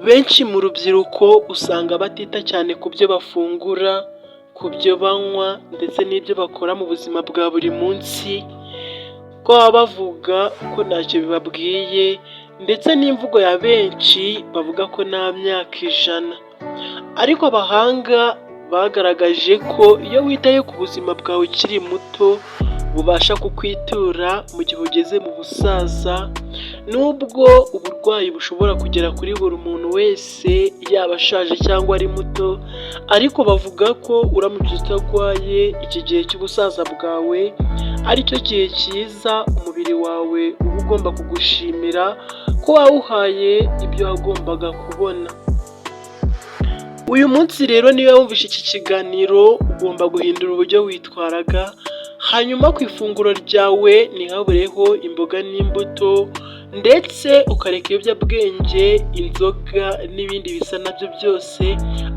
Benshi mu rubyiruko usanga batita cyane ku byo bafungura, ku byo banywa ndetse n'ibyo bakora mu buzima bwa buri munsi, ko baba bavuga ko ntacyo bibabwiye ndetse n'imvugo ya benshi bavuga ko nta myaka 100, ariko abahanga bagaragaje ko iyo witaye ku buzima bwawe ukiri muto, bubasha kukwitura mu gihe ugeze mu busaza, nubwo uburwayi bushobora kugera kuri buri muntu wese yaba ashaje cyangwa ari muto, ariko bavuga ko uramutse utarwaye iki gihe cy'ubusaza bwawe aricyo gihe cyiza umubiri wawe uba ugomba kugushimira ko wawuhaye ibyo wagombaga kubona. Uyu munsi rero niba wumvishe iki kiganiro ugomba guhindura uburyo witwaraga, hanyuma ku ifunguro ryawe ntihabureho imboga n'imbuto ndetse ukareka ibiyobyabwenge, inzoga n'ibindi bisa nabyo byose,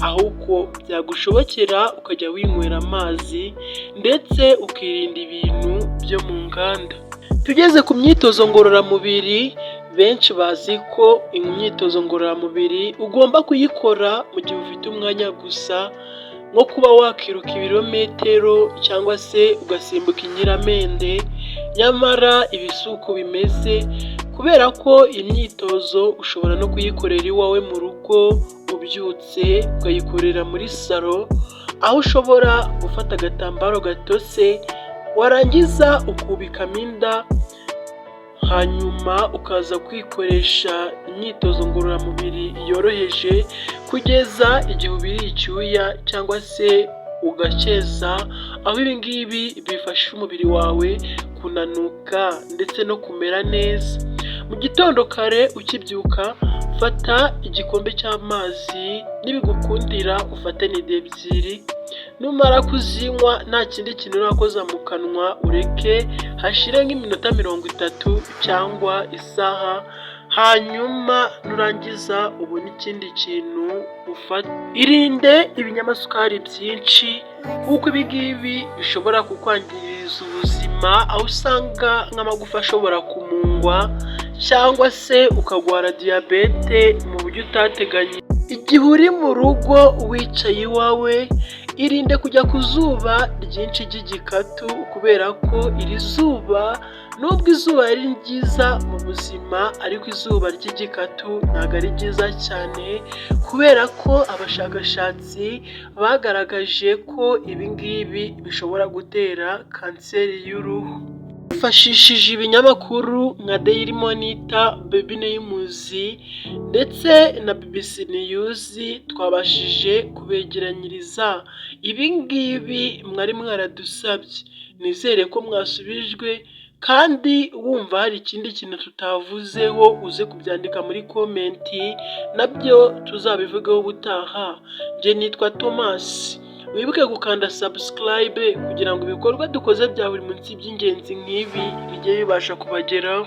ahubwo byagushobokera ukajya winywera amazi ndetse ukirinda ibintu byo mu nganda. Tugeze ku myitozo ngororamubiri, benshi bazi ko imyitozo ngororamubiri ugomba kuyikora mu gihe ufite umwanya gusa, nko kuba wakiruka ibirometero cyangwa se ugasimbuka inkiramende, nyamara ibi si uko bimeze kubera ko imyitozo ushobora no kuyikorera iwawe mu rugo, ubyutse ukayikorera muri salo, aho ushobora gufata agatambaro gatose warangiza ukubikamo inda, hanyuma ukaza kwikoresha imyitozo ngororamubiri yoroheje kugeza igihe ubiriye icyuya cyangwa se ugakeza, aho ibi ngibi bifasha umubiri wawe kunanuka ndetse no kumera neza. Mu gitondo kare ukibyuka fata igikombe cy'amazi nibigukundira ufate nido ebyiri, numara kuzinywa nta kindi kintu urakoza mu kanwa ureke hashire nk'iminota 30 cyangwa isaha, hanyuma nurangiza ubone ikindi kintu ufata. Irinde ibinyamasukari byinshi kuko ibi ngibi bishobora kukwangiriza ubuzima, aho usanga nk'amagufa ashobora kumungwa cyangwa se ukarwara diyabete mu buryo utateganyije. Igihe uri mu rugo wicaye iwawe, irinde kujya ku zuba ryinshi ry'igikatu kubera ko iri zuba nubwo izuba ari ryiza mu buzima ariko izuba ry'igikatu ntabwo ari ryiza cyane kubera ko abashakashatsi bagaragaje ko ibi ngibi bishobora gutera kanseri y'uruhu. Twifashishije ibinyamakuru nka Daily Monitor, Baby Names ndetse na BBC News, twabashije kubegeranyiriza ibi ngibi mwari mwaradusabye. Nizere ko mwasubijwe kandi wumva hari ikindi kintu tutavuzeho uze kubyandika muri comment, nabyo tuzabivugeho ubutaha. Njye nitwa Thomas, wibuke gukanda subscribe kugira ngo ibikorwa dukoze bya buri munsi by'ingenzi nk'ibi bijye bibasha kubageraho.